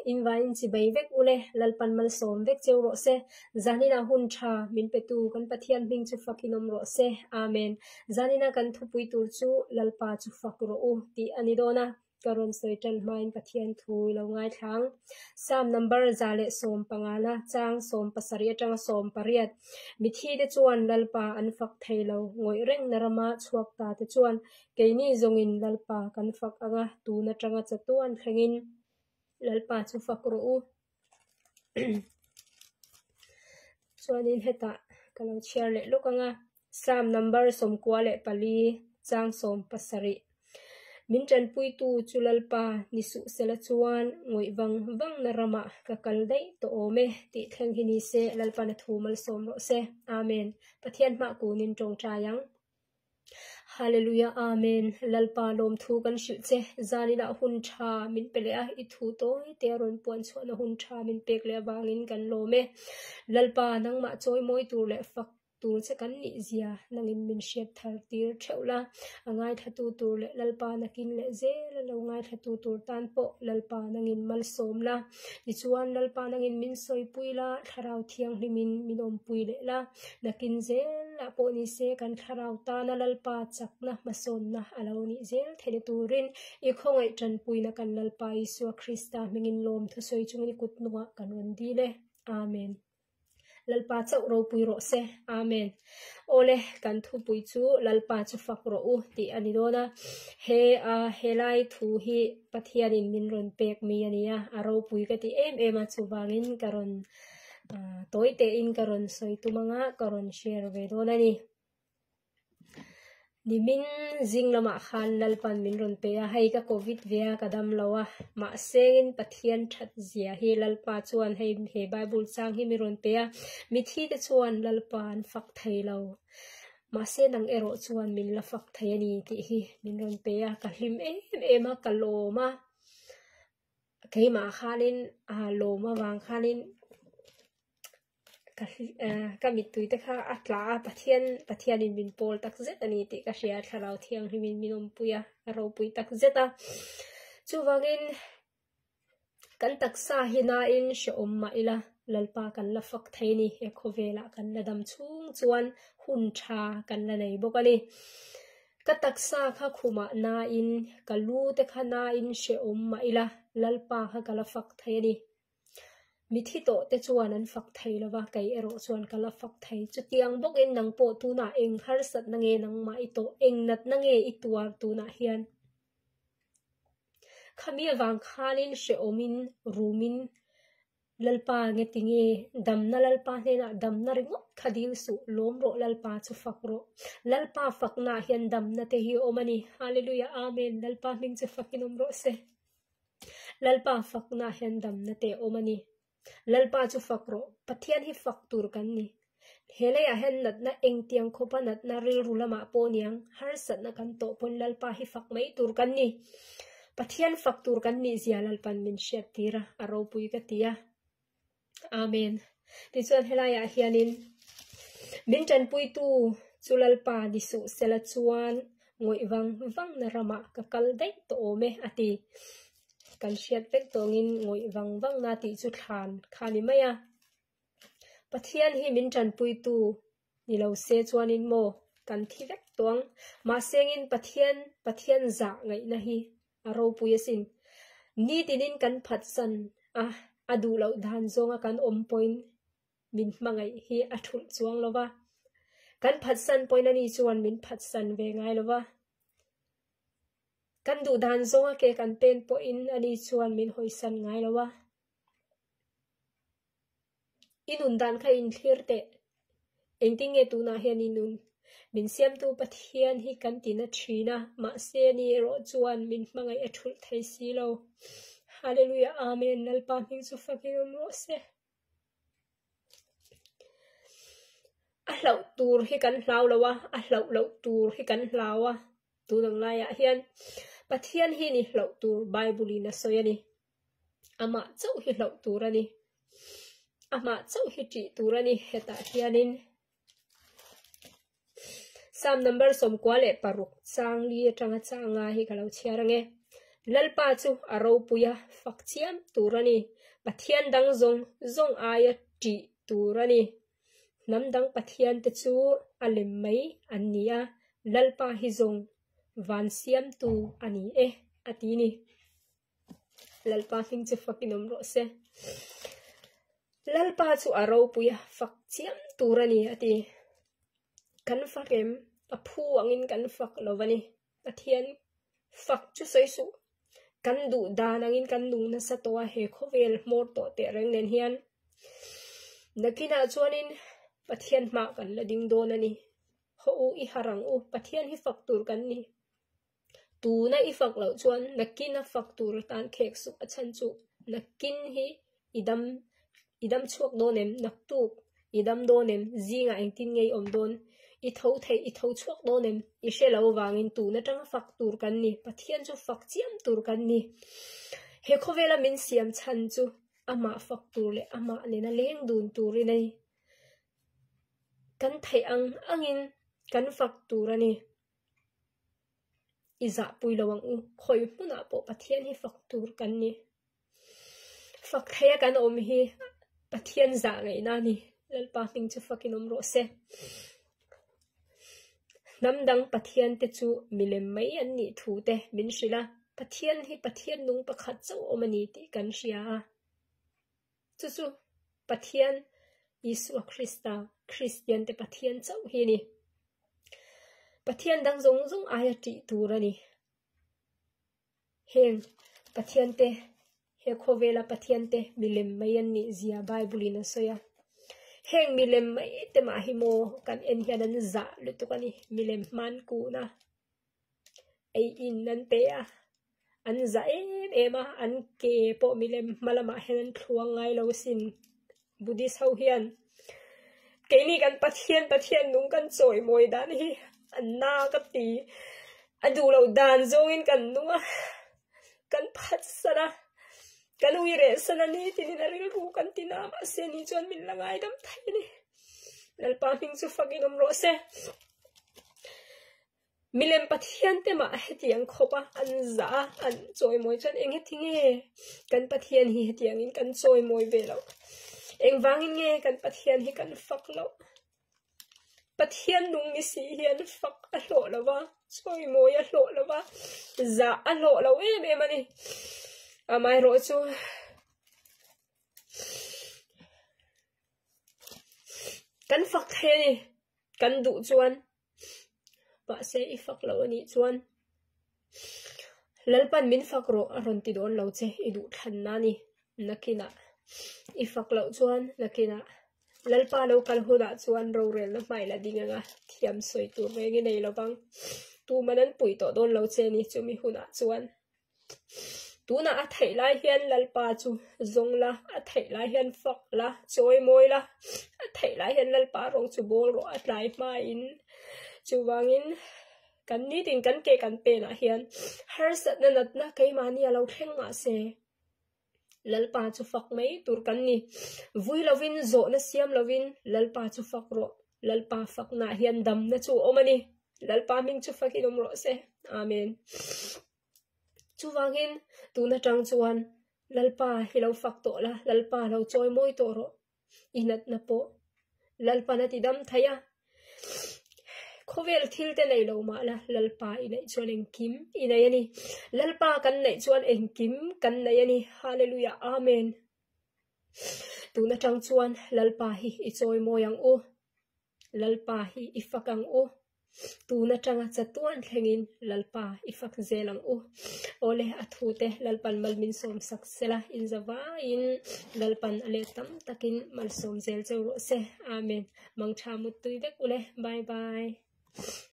Invaiin chibai vek ule, Lalpan malsawm vek cheu rawh se. Zanina hun tha min petu kan Pathian hming chu fakin awm rawh se. Amen. Zanina kan thupui tur chu Lalpa chu fak rawh u tih a ni dawn a. Ka rawn sawi tan hmain Pathian thu i lo ngaithlang. Psalm number 115 na chang 17 atanga 18. Mithi te chuan Lalpa an fak thei lo, ngawih reng na rama chhuak ta te chuan keini zawngin Lalpa kan fak anga tun atanga chatuan thlengin Lalpa chu fak rawh u. Chuanin hetah ka lo chhiar leh lawk anga Psalm number 94 chang 17. Min tanpuitu chu Lalpa ni suh sela chuan ngawih vang vang na ramah ka kal daih tawh awm e tih thleng hi ni se Lalpa na thu malsawm rawh se. Amen. Pathian hmah kunin tawngtai ang. Hallelujah Amen. Lalpa lawm thu kan hrilh che. Zanina hun tha min pe leh a, i thu tawi te a rawn puan chhuahna hun tha min pek leh avangin kan lawm e. Lalpa nangmah chawi mawi tur leh fak tur che kan nih zia nangin min hriat thar tir theuh la. A ngaithlatu tur leh Lalpa nakin leh zel a lo ngaithlatu tur tan pawh Lalpa nangin malsawm la. Tichuan Lalpa nangin min sawipui la, thlarau thianghlimin min awmpui leh la. Nakin zelah pawh ni se kan thlarau tana Lalpa chakna hmasawnna a lo nih zel theihna turin i khawngaih tanpuina kan Lalpa Isua Krista hmingin lawm thusawi chungin i kut hnungah kan rawn dil e. Amen. Lalpa chauh ropui rawh se. Amen. Awle, kan thupui chu Lalpa chu fak rawh u tih a ni dawn a. He a helai thu hi Pathianin min rawn pek mi a ni a, a ropui ka ti em em a, chuvangin ka rawn tawi tein ka rawn sawi tum anga ka rawn share ve dawn a ni. Nimin zing lamah khan Lalpan min rawn pe a, hei ka covid ve a ka dam lo a, mahsengin Pathian that zia hi Lalpa chuan hei he Bible chang hi mi rawn pe a, mithi te chuan Lalpa an fak thei lo, mahse nang erawh chuan min la fak thei a ni tih hi min rawn pe a, ka hlim em em a, ka lawm a, keimah khanin lawm avang khanin ka ka mittui te kha a tla a Pathian Pathianin min pawl tak zet a ni tih ka hria thlarau thianghlimin min awmpui a a ropui tak zet a chuvangin kan taksa hi nain hrehawm mah ila Lalpa kan la fak thei a ni he khawvelah kan la dam chhung chuan hun tha kan la nei bawk a ni ka taksa kha khumah nain ka lu te kha nain hrehawm mah ila Lalpa kha ka la fak thei a ni. Mithi tawh te chuan an fak thei lo va, kei erawh chuan ka la fak thei. Chutiang bawkin nang pawh tunah eng harsatna nge nangmah i tawh, eng natna nge i tuar tunah hian? Khami avang khanin hrehawmin, rumin, Lalpa nge tinge damna Lalpa hnenah damna ringawt kha dil suh, lawm rawh Lalpa chu fak rawh. Lalpa faknaah hian damna te hi a awm a ni. Hallelujah Amen Lalpa hming chu fakin awm rawh se. Lalpa fakna hian damna te a awm a ni. Lalpa chu fak rawh. Pathian hi fak tur kan ni. He leiah hian natna engtiang khawpa natna rilru lamah pawh niang harsatna kan tawh pawn Lalpa hi fak mai tur kan ni. Pathian fak tur kan nih zia Lalpan min hriat tir a, a ropui ka ti a. Amen. Tichuan helaiah hianin min tanpuitu chu Lalpa ni suh sela chuan ngawih vang vang na ramah ka kal daih tawh awm e a ti. Kan hriat vek tawngin ngawih vang vang na tih chu thlan kha ni mai a. Pathian hi min tanpuitu ni lo se chuanin maw kan thi vek tawh ang. Mahsengin Pathian Pathian zah ngaihna hi a ropui asin. Nitinin kan phatsan a, a duh loh dan zawnga kan awm pawhin min hmangaih hi a thulh chuang lo va. Kan phatsan pawhin ani chuan min phatsan ve ngai lo va. Kan duh dan zawnga ke kan pen pawhin ani chuan min hawisan ngai lo va. I nun dan kha inthlir teh. Engtin nge tunah hian i nun? Min siamtu Pathian hi kan ti na thin a, mahse ni erawh chuan min hmangaih a thulh thei si lo. Hallelujah Amen Lalpa hming chu fakin awm rawh se. A hlauh tur hi kan hlau lo a, a hlauh loh tur hi kan hlau a. Tun ang laiah hian Pathian hi ni hlauh tur Bible in a sawi a ni. Amah chauh hi hlauh tur a ni. Amah chauh hi ṭih tur a ni hetah hianin Psalm number 96 chang li atanga changa hi ka lo chhiar ange. Lalpa chu a ropui a, fak chiam tur a ni. Pathian dang zawng zawng aia ṭih tur a ni. Hnam dang pathian te chu a lem mai an ni a, Lalpa hi zawng van siamtu a ni e, a ti ni. Lalpa hming chu fak in awm rawh se. Lalpa chu a ropui a, fak chiam tur a ni, a ti. Kan fak em? A phu angin kan fak lo a ni. Pathian fak chu sawi suh. Kan duh dan angin kan nung nasa tawh a, he khawvel hmawr tawh teh reng nen hian. Nakinah chuanin Pathian hmah kan la ding dawn a ni. Haw u, i harh ang u, Pathian hi fak tur kan ni. Tuna i fak loh chuan nakin a fak tur atan khek suh a chhan chu nakin hi i dam i dam chhuak dawn em? Naktuk i dam dawn em? Zingah engtin nge i awm dawn? I tho theih i tho chhuak dawn em? I hre lo vangin tun atanga fak tur kan ni. Pathian chu fak chiam tur kan ni. He khawvela min siam chhan chu amah fak tur leh amah nena leng dun turin a ni. Kan theih ang angin kan fak tur a ni. I zahpui lo ang u, khawi hmunah pawh Pathian hi fak tur kan ni. Fak theia kan awm hi Pathian zah ngaihna a ni. Lalpa hming chu fakin awm rawh se. Hnam dang Pathian te chu milem mai an nih thu te min hrilh a, Pathian hi Pathian nung pakhat chauh awm a ni tih kan hria a. Chu chu Pathian Isua Krista, Kristian te Pathian chauh hi a ni. Pathian dang zawng zawng aia ṭih tur a ni. Heng Pathian te, he khawvela Pathian te milem mai an nih zia Bible in a sawi a. Heng milem mai te mah hi maw kan en hian an zah lutuk a ni, milem hman kun a. Ei in an pe a, an za em em a, an ke pawh milem hma lamah hian an thluang ngai lo asin. Buddhist ho hian keini kan Pathian Pathian nung kan chawimawi dan hi an na ka ti. A duh loh dan zawngin kan nung a, kan phatsan a, kan ui reh san a ni tinin a rilru kan ti na mahse ni chuan min la ngaidam thei a ni. Lalpa hming chu fakin awm rawh se. Milem Pathian te mah hetiang khawp a an zah a, an chawimawi chuan eng heti nge kan Pathian hi hetiangin kan chawimawi ve loh? Engvangin nge kan Pathian hi kan fak loh? Pathian nung ni si hian fak a hlawh lo va, chawimawi a hlawh lo va, zah a hlawh lo em em a ni. Amaherawhchu. Kan fak thei a ni, kan duh chuan. Mahse i fak loh a nih chuan Lalpan min fak rawh a rawn ti dawn lo che, i duh thlanna a ni. Nakinah i fak loh chuan nakinah Lalpa lo kal hunah chuan rorelna hmai la ding anga thiam sawi tur reng i nei lovang. Tuman an pui tawh dawn lo che ni chumi hunah chuan. Tunah a theih lai hian Lalpa chu zawng la, a theih lai hian fak la, chawi mawi la, a theih lai hian Lalpa rawng chu bawl rawh a tlai hmain. Chuvangin kan nitin kan ke kan penah hian harsatna natna keimahni a lo thleng mahse Lalpa chu fak mai tur kan ni. Vui lovin zawhna siam lovin Lalpa chu fak rawh. Lalpa faknaah hian damna chu a awm a ni. Lalpa hming chu fakin awm rawh se. Amen. Chuvangin tun atang chuan Lalpa hi lo fak tawh la, Lalpa lo chawi mawi tawh rawh. I natna pawh Lalpan a ti dam thei a. Khawvel thil te nei lo mah la, Lalpa i neih chuan engkim i nei a ni. Lalpa kan neih chuan engkim kan nei a ni. Hallelujah Amen. Tun atang chuan Lalpa hi i chawi mawi ang u. Lalpa hi i fak ang u. Tun atanga chatuan thlengin Lalpa i fak zel ang u. Awle a thu te Lalpan mal min sawm sak sela in zavaiin Lalpan a let tam takin malsawm zel cheu rawh se. Amen. Mangtha muttui vek ule. Bye bye.